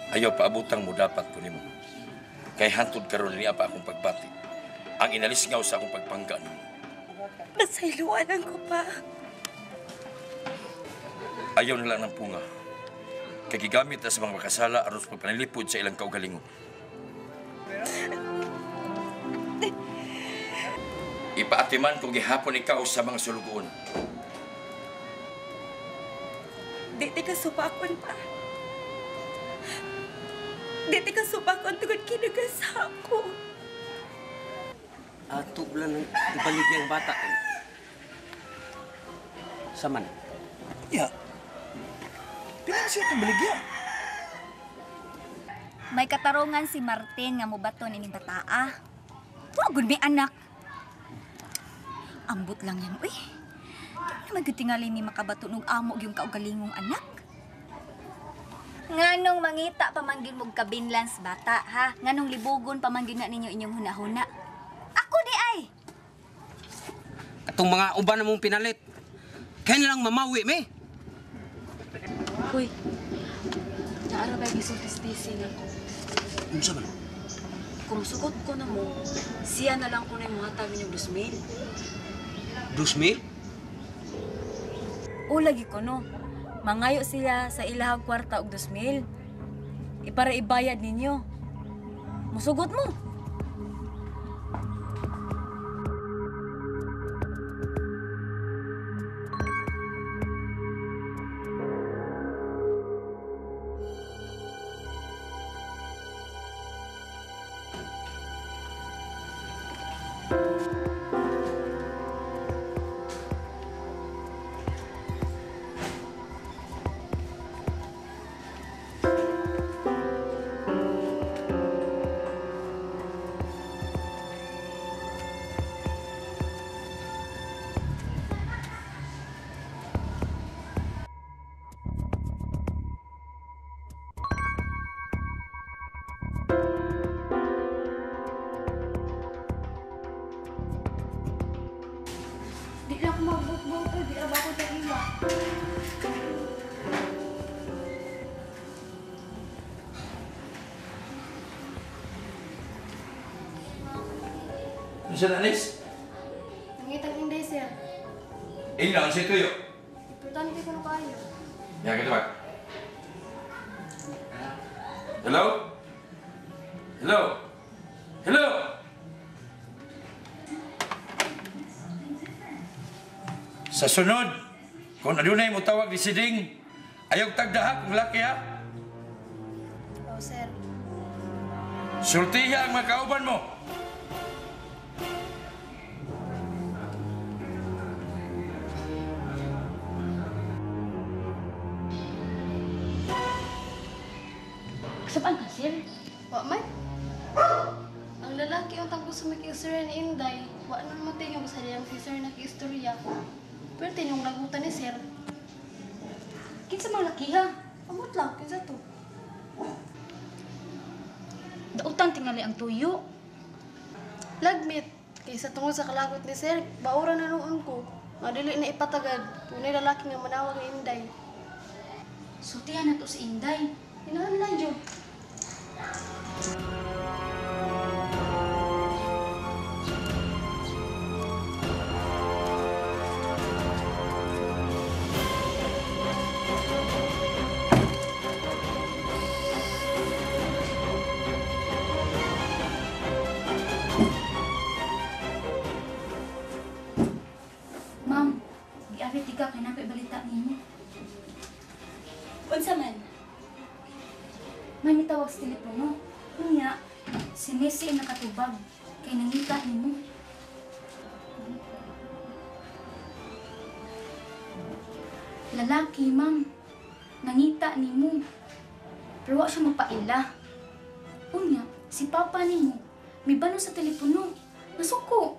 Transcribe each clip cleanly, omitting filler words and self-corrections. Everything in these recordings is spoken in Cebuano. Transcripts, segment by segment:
Ayaw paabutang mo dapat ko nimo. Kay hantod karon niya pa akong pagbati. Ang inalisngaw sa akong pagpangga nimo. Pasayloanan ko pa. Ayaw na lang ng punga. Kay gigamit na sa mga makasala aron sa pagpanalipod sa ilang kaugalingon. Ipaatiman kung gihapon ikaw sa mga sulugoon. Di ti ka supakon pa. Di ti ka supakon tungod kinagasa ko. Ato lang ng ibaligya ang bata. Saman. Ya. Pila siya itong baligya? May katarungan si Martin nga mobaton ining bataa. Wa gud may anak. Ambot lang yan, uy. Di naman gud tingali mi makabaton og amo gyung kaugalingong anak. Nganong mangita pamanggin mog kabinlan sa bata, ha? Nganong libugon pamanggin na ninyo inyong hunahuna. Ako di ay. Katong mga uban na mong pinalit. Kaya na lang mamawi, me. Uy, naara ba yung isultis-tisi na ko? Unsa man? Kung sugot ko na mo, siya na lang ko na yung mga tabi niyong 2,000. 2,000? O lagi ko no. Mangayo sila sa ilahang kwarta og 2,000. Ipara ibayad ninyo. Musugot mo. Di na ako magbot-bot, di na ba ako tagiwa? Ano siya, Anis? Nangitang Inday, sir. Ina, ang si Tuyo. Importante ko na kayo. Ya, kita ba? Hello? Hello? Hello? Sa sunod, kung adunay mo tawag ni Siding, ayaw tagdaha kung laki ha. Oh, sir. Sultiha ang mga kauban mo. Kasabaan ka, sir? Wa man. Ang lalaki ang tangko sa maki-sir ni Inday. Wa naman mo tingog sa diyang si sir naki-istorya. Pero tinong ragutan ni sir. Kinsa man laki ha? Amot lang, kinsa to? Dautan tingali ang tuyo. Lagmit. Kaysa tungod sa kalagot ni sir, baura na noon ko. Madili na ipatagad. Tunay lalaki nga manawag ni Inday. Sultihan na to si Inday. Inahan lang, Jud. Ma'am, giawit ka kay nakoy balita ninyo. Unsa man? May mitawag sa telepono. Unya, si Messi ang nakatubag kay nangita nimo. Lalaki, ma'am. Nangita nimo. Pero wa siya magpaila. Unya, si papa nimo mibano sa telepono. Nasuko.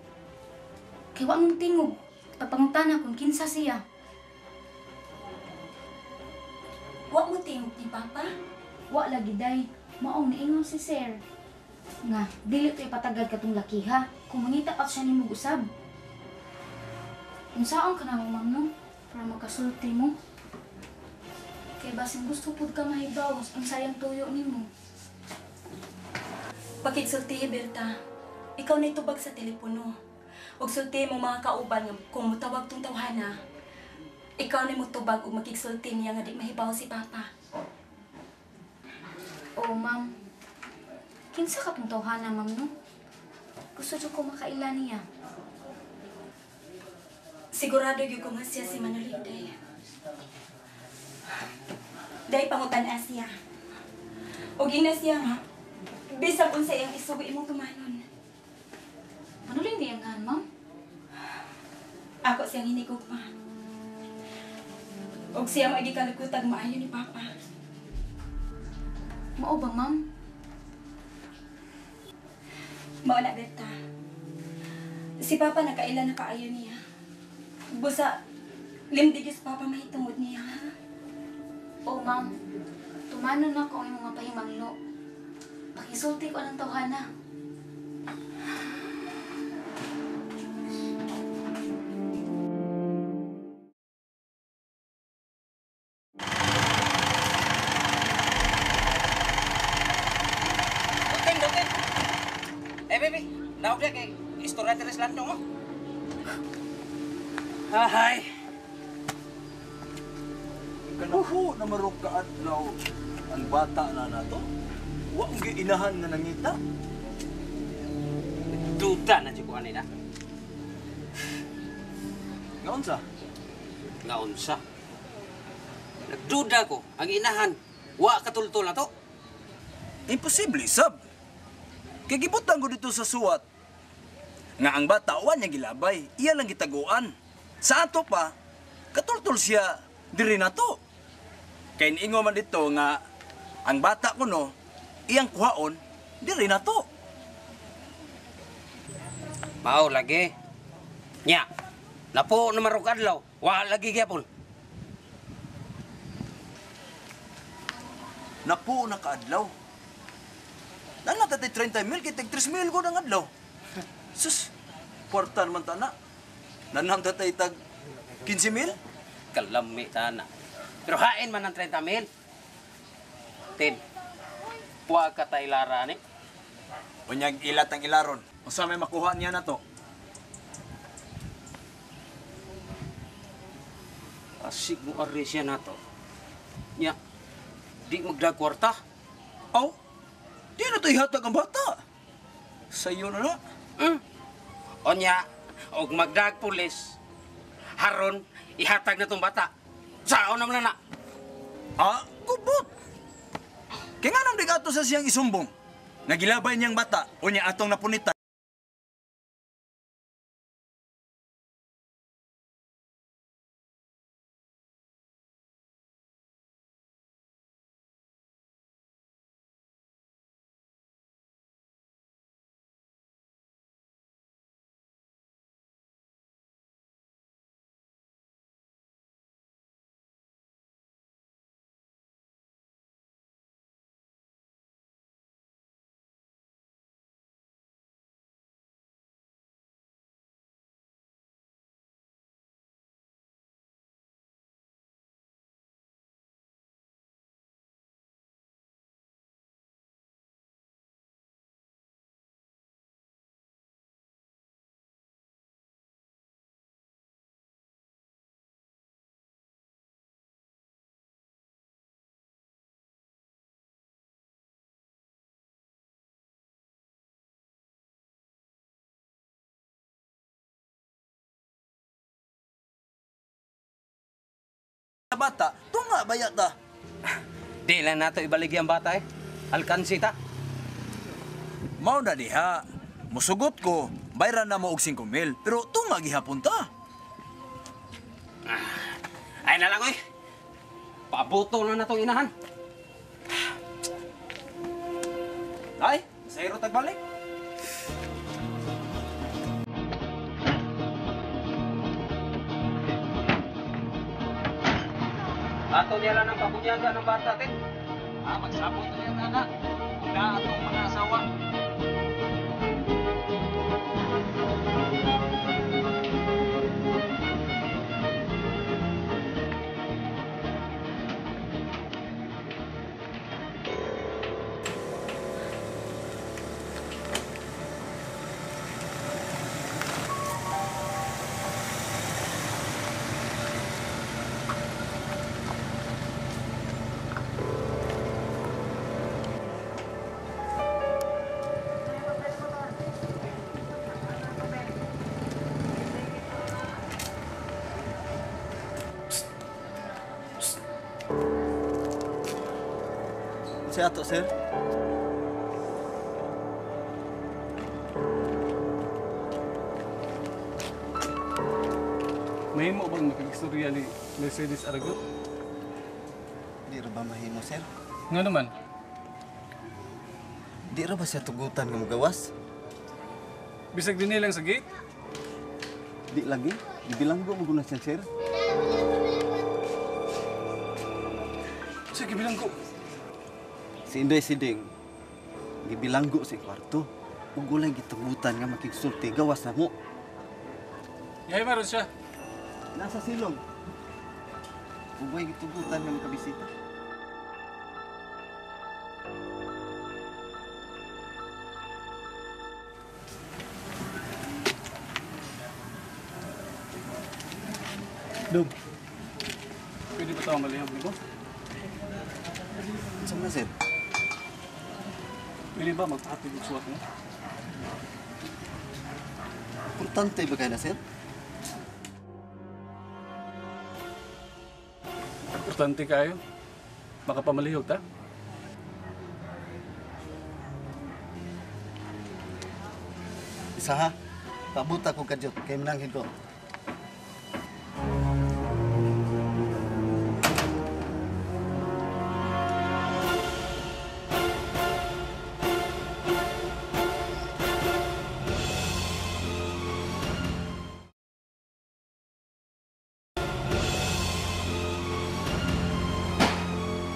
Kay wa mong tingog. Pagpangutana kung kinsa siya. Wa mo tingog ni papa? Wa lagi day. Maong niingon si sir. Nga, dili to ipatagad katong laki ha. Kung mangita pa siya nimo usab. Unsaon ka na mo, ma'am, no? Para makasulti mo. Kay basin gusto pud ka mahibaw ang sayang tuyo nimo. Pakigsultihi, Berta. Ikaw na itubag sa telepono. Ug sultihi mo mga kauban nga kung mutawag tong tawhana, ikaw na mutubag ug makigsulti niya nga di mahibaw si Papa. Oo, ma'am. Kinsa ka tong tawhana, ma'am, no? Gusto jud ko makaila niya. Sigurado gyud ko nga siya si Manoling, day. Day, pangutan-a siya. Ug ina siya nga, bisag unsa iyang isugo imong tumanon. Manoling di ang ngalan, ma'am? Ako siyang hinigugma. Ug siya maigi kalugutag maayo ni Papa. Mao ba, ma'am? Mao na, Berta. Si Papa nakaila na kaayo niya. Busa, limdig si Papa mahitungod niya, ha? Oo, ma'am. Tumanon na ko ang imong mga pahimanglo. Pakisulti ko ang tawhana. Dutin, dutin. Eh, baby, naog na kay istorya diri sa landong, oh. Ahay. Kanaho na marok ka adlaw ang bata na nato. Wa ang giinahan nga nangita. Duda na jud ko ani na. Nga unsa? Nga unsa? Nagduda ko ang inahan wa katultol na to. Imposible, sab. Kay gibutang ko dito sa suwat nga ang bata wa niya gilabay, iya lang gitaguan. Sa ato pa, katultol siya diri nato. Kay niingo man dito nga ang bata kuno iyang kuhaon diri nato. Mao lagi. Nya. Napo na marog adlaw, wa lagi gyapon. Napo na kaadlaw. Nana tatay 30 mil, kay tag 3 mil ko ng adlaw. Sus, kwarta naman ta na. Nanam tatay tag 15 mil? Kalami ta na. Pero hain man ang 30 mil. Tin, wa ka tay lara ni. Unyag ilat ang ilaron. Unsa may makuha niya na to? Asig mo ari siya na to. Nya, di magdag kwarta. Aw, di na to ihatag ang bata. Sayo na na. Onya, og magdag pulis, haron, ihatag na tong bata. Sao naman na na? Ah, gubot. Kaya nga nang ato sa siyang isumbong. Nagilabay niyang bata, unya atong napunita. Bata, tunga ba yata? Di lang nato ibaligi ang bata eh. Alkansi ta. Mao na diha. Musugot ko, bayran na mo og 5,000, pero tunga gihapon ta. Ay na lang oy. Pabuto na natong inahan. Ay, sayro tagbalik. Ato niya lang ang pabunyaga ng bata, te. Ah, magsabot na niya anak. Kung na atong mga asawa. siya ato, sir. Mahimo bang makag-istorya ni Mercedes Aragot? Di ra ba mahimo, sir? Nga naman. Di ra ba siya tugutan nga mugawas? Bisag dinhi lang sa gate? Di lagi. Gibilanggo mo guna siya, sir. Siya gibilanggo. Si Inday Siding, gibilanggo sa kwarto. Ug walay gitugutan nga makigsulti gawas na mo. Yahay maron siya. Nasa silong. Ug walay gitugutan nga makabisita. Dong, pwede ba tawang malihog nimo? Saan na, sir? Pwede ba magpahatid og suwat mo? Importante ba kayo na, sir? Importante kayo. Makapamalihog ta? Isa ha? Pabuta ko kadyot, kay mananghid ko.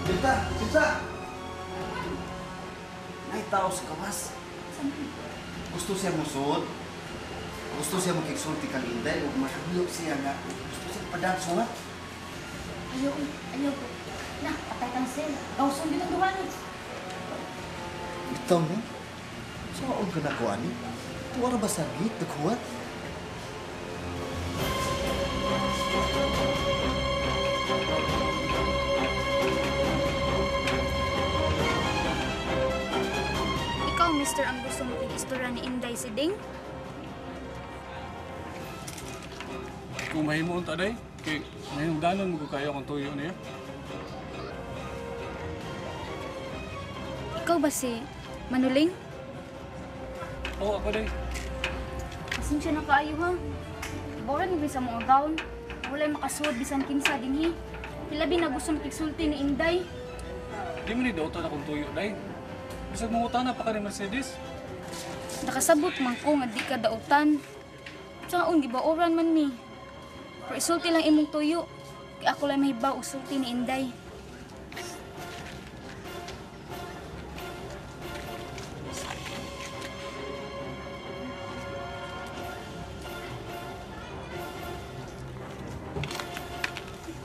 Sita! Sita! Naitao sa kawas. Gusto siya musod. Gusto siya makigsulti kang Inday ug mahulog siya nga gusto siya padanso nga. Ayaw, ayaw ko. Na, patay kang sel. Gawson din ang duha ni. Bitaw ni. Saon ka na ko ani? Tuwa ra ba sa gate naghuwat? Ikaw, mister, ang gusto mong istorya ni Inday Siding? Kung mahimuon ta day, kay nahimdanon mo ko kayo kung tuyo niya. Ikaw ba si Manuling? Oo, ako day. Pasensya na kaayo ha. Boring mo sa mga gown. Walay makasuod bisan kinsa dinhi. Hilabi na gusto makigsulti ni Inday. Di mo ni dautan akong tuyo day. Bisag mangutana pa ka ni Mercedes. Nakasabot man ko nga di ka dautan. Saon gibaoran man mi. Pero isulti lang imong tuyo. Kay ako lang mahibaw og sulti ni Inday.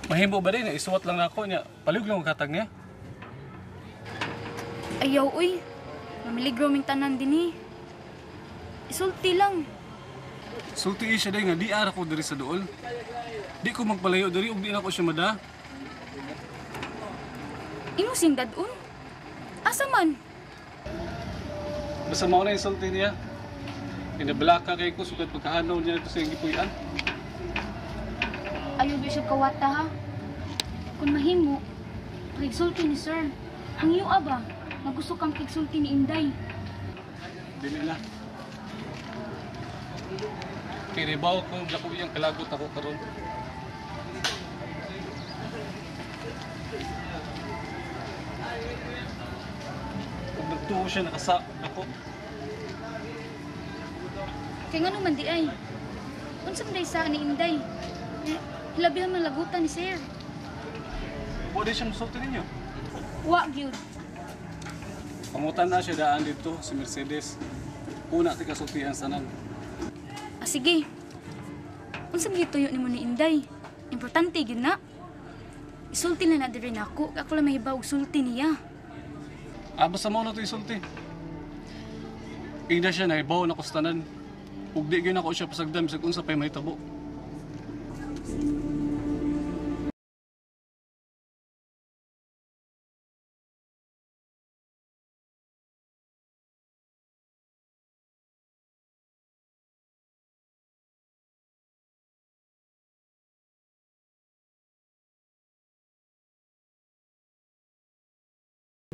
Mahimo ba din? Isuwat lang nako niya. Palihog lang ang katag niya. Ayaw, uy. Mamiligro ming tanan dinhi. Isulti lang. Sulti siya day nga di ara ko diri sa duol. Di ko magpalayo diri ug di na ko siya mada. Imo sing dadun? Asa man? Basta mao na yung sulti niya. Inablaka kay ko sukad pagkahanaw niya ito sa iyang gipuy-an. Ayaw ba siya kawata ha? Kung mahimo, pakigsulti ni sir. Ang iyo ba? Magusto kang kigsulti ni Inday. Dili na. Kinibaw ko, dako iyang kalagot ako karon. Kung nagtuo siya, nakasa ako. Kaya nga naman di ay. Unsa man day sa ni Inday? Hilabihan man lagutan ni sir. Pwede siya musulti ninyo? Wa gyud. Pangutan na siya daan dito si Mercedes. Una ti kasultihan sanan. Ah, sige. Unsa man gituyo nimo ni Inday? Importante gyud na. Isulti na na diri nako. Ako lang mahibaw og sulti niya. Ah, basta mao na to isulti. Ingna siya nahibaw na kustanan. Ug di gyud nako siya pasagdan bisag unsa pay mahitabo.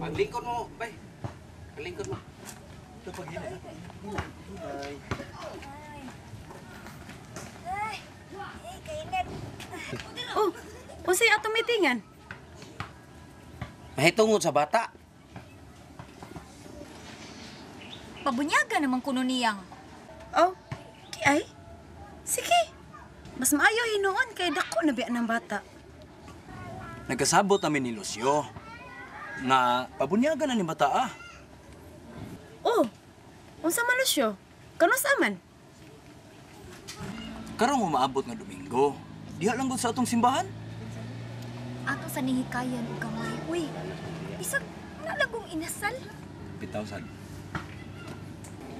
Paglingkod mo, bay. Paglingkod mo. Ito paghina. Bye. Oh, unsay atong mitingan? Mahitungod sa bata. Pabunyaga naman kuno niyang. Oh, ki ay? Sige. Mas maayo hinuon kay dako na biya ng bata. Nagkasabot namin ni Lucio nga pabunyagan na ni bata ah. Oh, unsa man Lucio? Kanus aman? Karong umaabot nga Domingo, diha lang gud sa atong simbahan. Ato sa nihikayan og gamay. Uy, bisag nalagong inasal. Bitaw sad.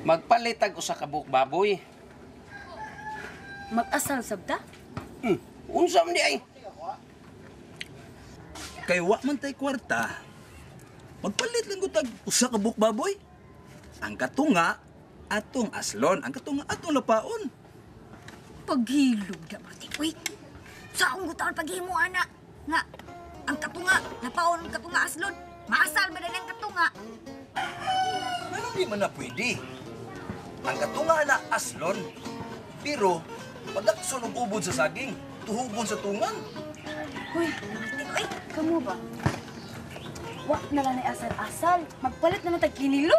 Magpalit tag usa ka buok baboy. Mag-asal sabta? Unsa man di ay? Kay wa man tay kwarta. Magpalit lang gud tag usa ka buok baboy. Ang katunga atong aslon, ang katunga atong lapaon. Paghilog na Martin. Uy, saong gutawan paghimo ana nga ang katunga lapaon ang katunga aslon. Maasal man ang katunga. Ano di man na pwede? Ang katunga na aslon. Pero pagdakson og ubod sa saging, tuhugon sa tungan. Uy, uy, kamo ba? Wa na lang ay asal-asal. Magpalit na lang tag kinilo.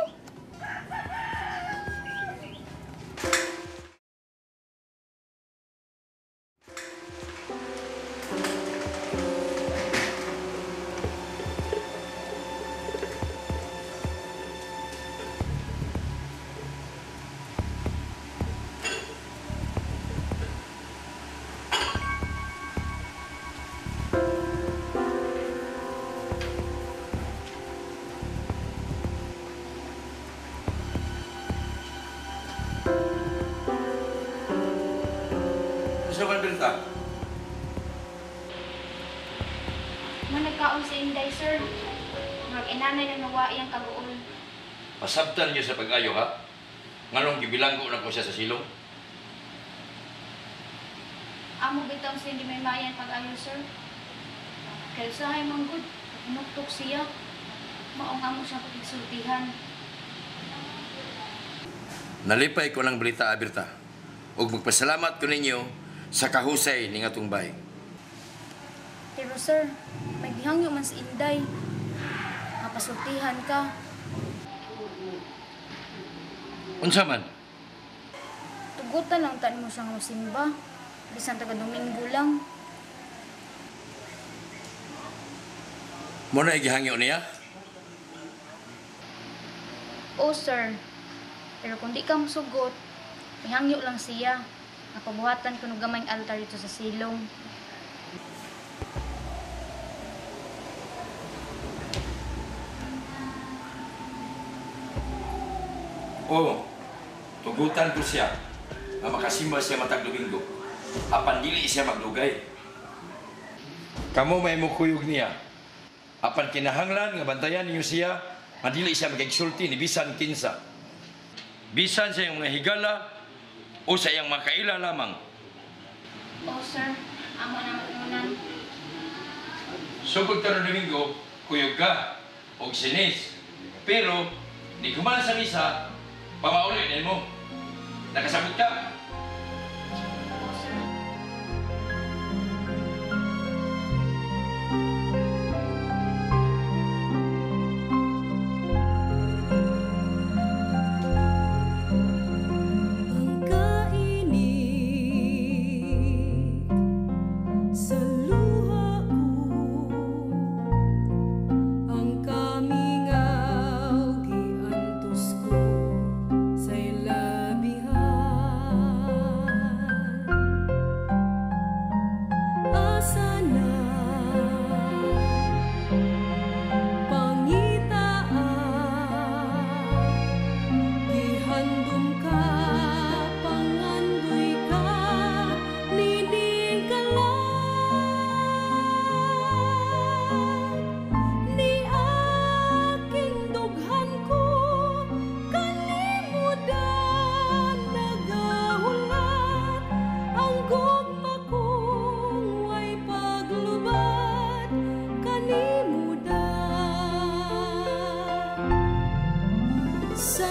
Managkaon si Inday, sir. Mag-inanay na nawa iyang kaguol. Pasabtan niyo sa pag-ayo, ha? Nganong gibilanggo na ko siya sa silong? Amo bitaw siya hindi may mayan pag-ayo, sir. Kaya usahay manggod, inuktok siya. Maong amo siyang pag-isultihan. Nalipay ko ng balita, Abirta. Ug magpasalamat ko ninyo sa kahusay ni ngatong bay. Pero sir, may gihangyo man si Inday. Mapasultihan ka. Unsa man? Tugutan lang tan mo siyang musimba. Bisan taga Domingo lang. Mo na gihangyo niya? Oh sir, pero kung di ka musugot, mihangyo lang siya. Napabuhatan ko ng gamayng altar dito sa silong. Oo, tugutan ko siya na makasimba siya matag Domingo. Apan dili siya magdugay. Kamo may mukuyog niya. Apan kinahanglan nga bantayan ninyo siya, nga dili siya magigsulti ni bisan kinsa. Bisan sa iyang mga higala o sa iyang makaila lamang. Oh sir, amo na magmunan. Sugod karon Domingo, kuyog ka og sinis. Pero di kuman sa misa, pamauli din mo. Nakasabot ka. Oh sir. Ang kainit sa luha ko, ang kamingaw giantos ko sa ilabihan. Sa